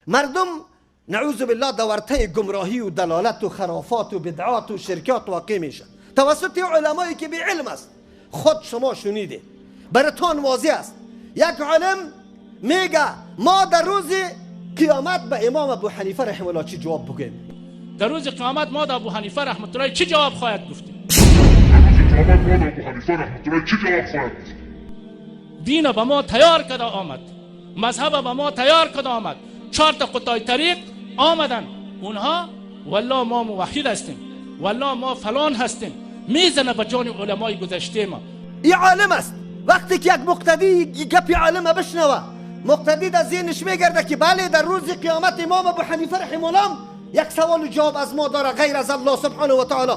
مردم نعوذ بالله در ورطه گمراهی و دلالت و خرافات و بدعات و شرکات واقع میشه توسط علمایی که بی علم است. خود شما شنیده، براتان واضح است. یک عالم میگه ما در روز قیامت به امام ابو حنیفه رحمه الله چی جواب بگیم؟ در روز قیامت ما در ابو حنیفه رحمت الله چی جواب خواهد گفتیم؟ دین به ما تیار کرده آمد، مذهب به ما تیار کرده آمد، 4 تا قطاع طریق آمدن، اونها والله ما موحد هستیم، والله ما فلان هستیم، میزنه به جان علمای گذشته ما. این عالم است. وقتی که یک مقتدی گپی عالم بشنوه، مقتدی در ذهنش میگرده که بله در روز قیامت امام ابو حنیفه رحمه الله یک سوال و جواب از ما داره غیر از الله سبحانه و تعالی.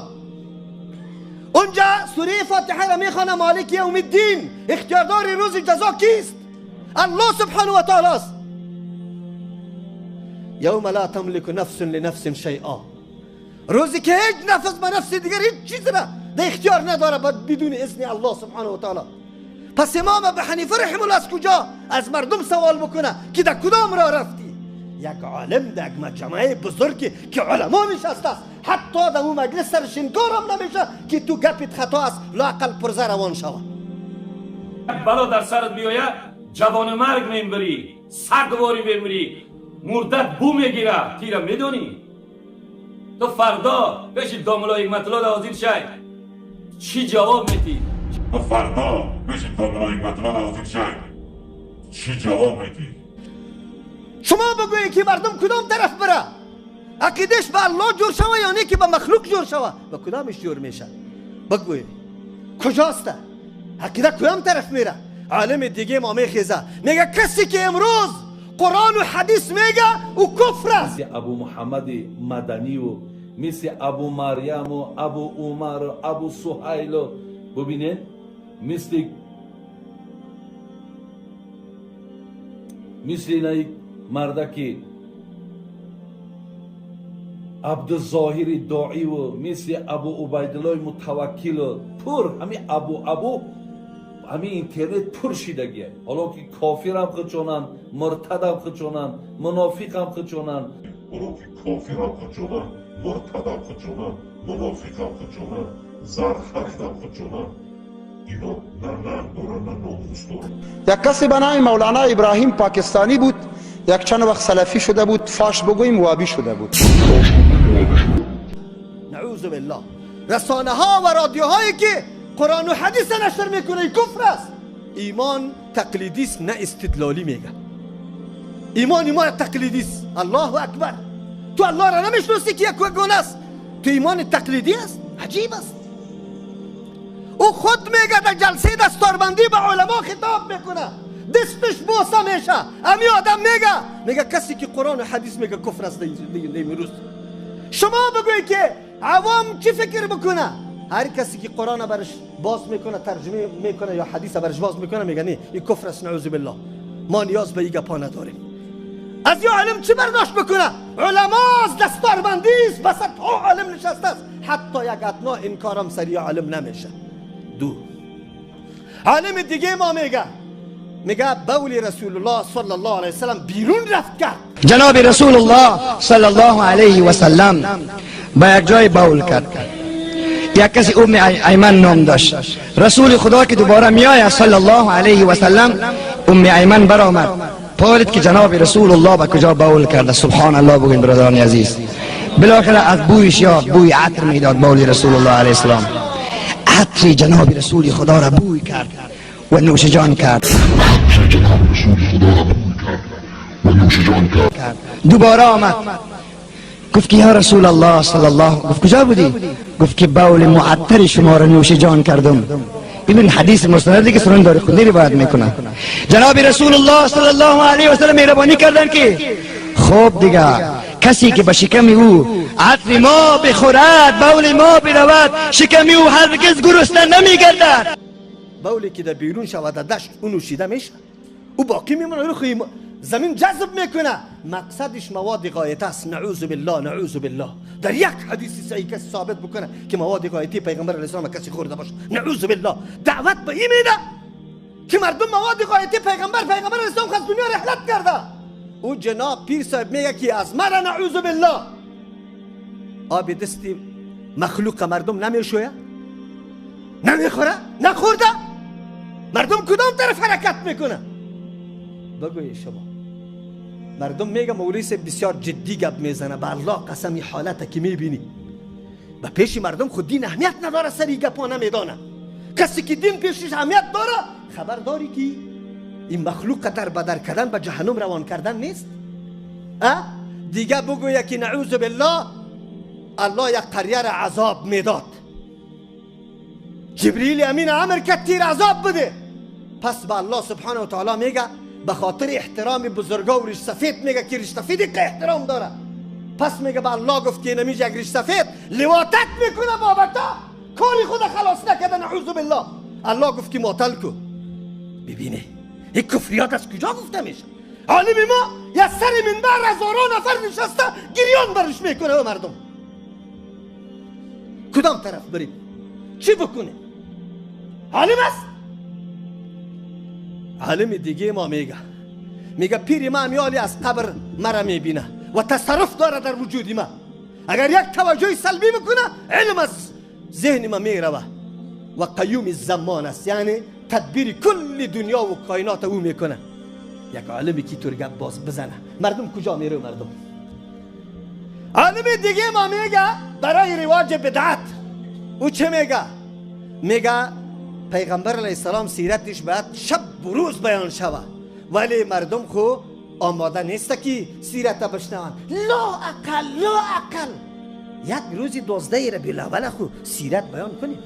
اونجا سوره فاتحه را میخوانه، مالک یوم الدین، اختیاردار روز جزا کیست؟ الله سبحانه و تعالی است. یوم لا تملک نفس لنفس شیئا، روزی که هیچ نفس به نفس دیگر هیچ چیز را در اختیار نداره بدون اذن الله سبحانه و تعالی. پس امام ابو حنیفه رحمه الله از کجا از مردم سوال بکنه که در کدام راه رفتی؟ یک عالم در یک مجمع بزرگی که علما نشسته است، حتی در اون مجلس سرشنکار هم نمیشه که تو گپت خطا است، لااقل پرزه روان شوه. بلا در سرت بیاید جوان مرگ میبری، سگواری میبری، مردت بو میگیره، تیره میدونی. تو فردا پیش داملا حکمت الله حاضر شی چی جواب میدی؟ تو فردا پیش داملا حکمت الله حاضر شی چی جواب میدی؟ شما بگویی که مردم کدام طرف بره؟ عقیدش به الله جور شوه یا نه که به مخلوق جور شوه؟ به کدامش جور میشه؟ بگویی کجاست؟ عقیده کدام طرف میره؟ عالم دیگه ما میخیزه میگه کسی که امروز قرآن و حدیث میگه او کفر است. مثل ابو محمد مدنی و مثل ابو مریم و ابو عمر و ابو سهیل و ببینید، مثل اینا مردکی عبدالظاهر داعی و مثل ابو عبیدالله متوکل و پر همین ابو ابو همین اینترنت پر شیدگیه. حالا که کافر هم خودشونن، مرتد هم خودشونن، منافق هم خودشونن. حالا که کافر هم خودشونن، مرتد هم خودشونن، منافق هم خودشونن، زرخرید هم خودشونن. اینا نه ننگ دارن نه ناموس دارن. یک کسی به نام مولانا ابراهیم پاکستانی بود، یک چند وقت سلفی شده بود، فاش بگوییم وابی شده بود. نعوذ بالله. رسانه ها و رادیوهایی که قرآن و حدیث نشر میکنه کفر است. ایمان تقلیدی است نه استدلالی. میگه ایمان ایمان تقلیدی است. الله اکبر. تو الله را نمیشناسی که یک گونه است، تو ایمان تقلیدی است. عجیب است. او خود میگه در جلسه دستاربندی به علما خطاب میکنه، دستش بوسه میشه. امی آدم میگه کسی که قرآن و حدیث میگه کفر است. امروز شما بگویی که عوام چی فکر بکنه؟ هر کسی که قرآن برش باز میکنه، ترجمه میکنه یا حدیث برش باز میکنه، میگه نه این کفر است، نعوذ بالله، ما نیاز به این گپا نداریم. از یا عالم چی برداشت بکنه؟ علما از دستاربندی است، بس ها عالم نشسته است، حتی یک اتنا انکارم سریع عالم نمیشه. دو عالم دیگه ما میگه بول رسول الله صلی الله علیه وسلم بیرون رفت کرد. جناب رسول الله صلی الله علیه و سلم به یک جای بول کرد. یک کسی ام ایمن نام داشت. رسول خدا که دوباره میآید صلی الله علیه و سلم، ام ایمن برآمد پالید که جناب رسول الله به کجا بول کرده. سبحان الله بگوین برادران عزیز. بالاخره از بویش یافت، بوی عطر میداد بول رسول الله علیه السلام. عطر جناب رسول خدا را بوی کرد و نوش جان کرد. دوباره آمد گفت که یا رسول الله صلی الله، گفت کجا بودی؟ گفت که بول معطر شما را نوش جان کردم. ببین حدیث مستندی که سنن دارقطنی روایت میکنه. جناب رسول الله صلی الله علیه و سلم مهربانی کردن که خب دیگه کسی که به شکم او عطر ما بخورد، بول ما برود، شکم او هرگز گرسنه نمیگردد. بولی که در بیرون شود در دشت او نوشیده میشه، او باقی میمونه، رو زمین جذب میکنه. مقصدش مواد غایطه است. نعوذ بالله، نعوذ بالله. در یک حدیث صحیح کسی ثابت بکنه که مواد غایطه پیغمبر علیه السلام کسی خورده باشه، نعوذ بالله. دعوت به این میده که مردم مواد غایطه پیغمبر علیه السلام از دنیا رحلت کرده. او جناب پیر صاحب میگه که از مرا نعوذ بالله آب دستی مخلوق مردم نمیشویه، نمیخوره، نخورده. مردم کدام طرف حرکت میکنه؟ بگوی شما. مردم میگه مولوی صاحب بسیار جدی گپ میزنه، به الله قسم این حالت که میبینی به پیش مردم خود دین اهمیت نداره، سری گپا نمیدانه. کسی که دین پیشش اهمیت داره خبر داری که این مخلوق در بدر کردن به جهنم روان کردن نیست. دیگه بگویه که نعوذ بالله الله یک قریه را عذاب میداد، جبریل امین امر کرد تیر عذاب بده. پس به الله سبحانه و تعالی میگه به خاطر احترام بزرگا و ریش سفید، میگه که ریش سفید که احترام داره. پس میگه به الله گفت که نمیشه یک ریش سفید لواطت میکنه بابتا کاری خود خلاص نکرده نعوذ بالله. الله گفت که معطل کو. ببینه این کفریات از کجا گفته میشه؟ عالم ما یا سر منبر هزاران نفر نشسته گریان برش میکنه و مردم کدام طرف بریم؟ چی بکنیم؟ عالم است. عالم دیگه ما میگه پیر ما میالی از قبر مرا میبینه و تصرف داره در وجود ما، اگر یک توجه سلبی بکنه علم از ذهن ما میروه و قیوم زمان است، یعنی تدبیر کل دنیا و کائنات او میکنه. یک عالمی که تور گپ باز بزنه مردم کجا میره؟ مردم عالم دیگه ما میگه برای رواج بدعت او چه میگه؟ میگه پیغمبر علیه السلام سیرتش باید شب و روز بیان شوه، ولی مردم خو آماده نیست که سیرت بشنون. لا اقل لا اقل یک روزی 12 ربیع الاول خو سیرت بیان کنیم.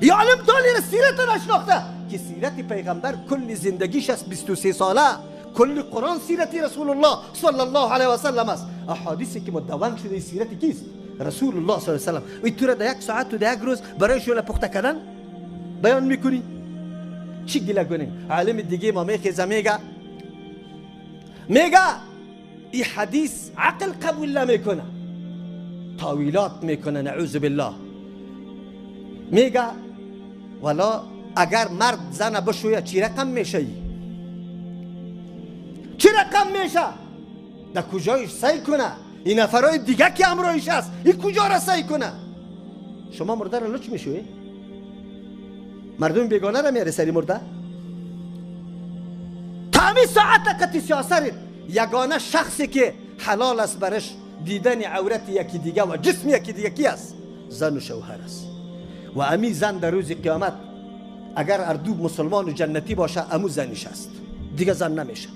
یا عالم دالی را سیرت نشناخته که سیرت پیغمبر کل زندگیش است 23 ساله، کل قرآن سیرت رسول الله صلی الله علیه و سلم است. احادیثی که مدون شده سیرت کیست؟ رسول الله صلی الله علیه و سلم. و تو را در یک ساعت و در یک روز برای شونه پخته کردن بیان میکنی؟ چی گله کنیم؟ عالم دیگه ما میخیزه میگه این حدیث عقل قبول نمیکنه، تاویلات میکنه نعوذ بالله. میگه والا اگر مرد زن بشویه چی رقم میشه؟ چی رقم میشه؟ در کجایش سعی کنه؟ این نفرای دیگه که امرایش است این کجا را سعی کنه؟ شما مرده را لچ میشوی؟ مردم بیگانه را میاره سری مرده؟ تا همین ساعت قطی سیاست یگانه شخصی که حلال است برش دیدن عورت یکی دیگه و جسم یکی دیگه کی است؟ زن و شوهر است. و امی زن در روز قیامت اگر اردو مسلمان و جنتی باشه امو زنش است، دیگه زن نمیشه،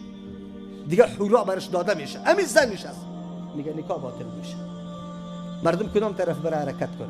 دیگه حورا برش داده میشه، امی زنش است. میگه نکاح باطل میشه. مردم کدام طرف بره حرکت کنه؟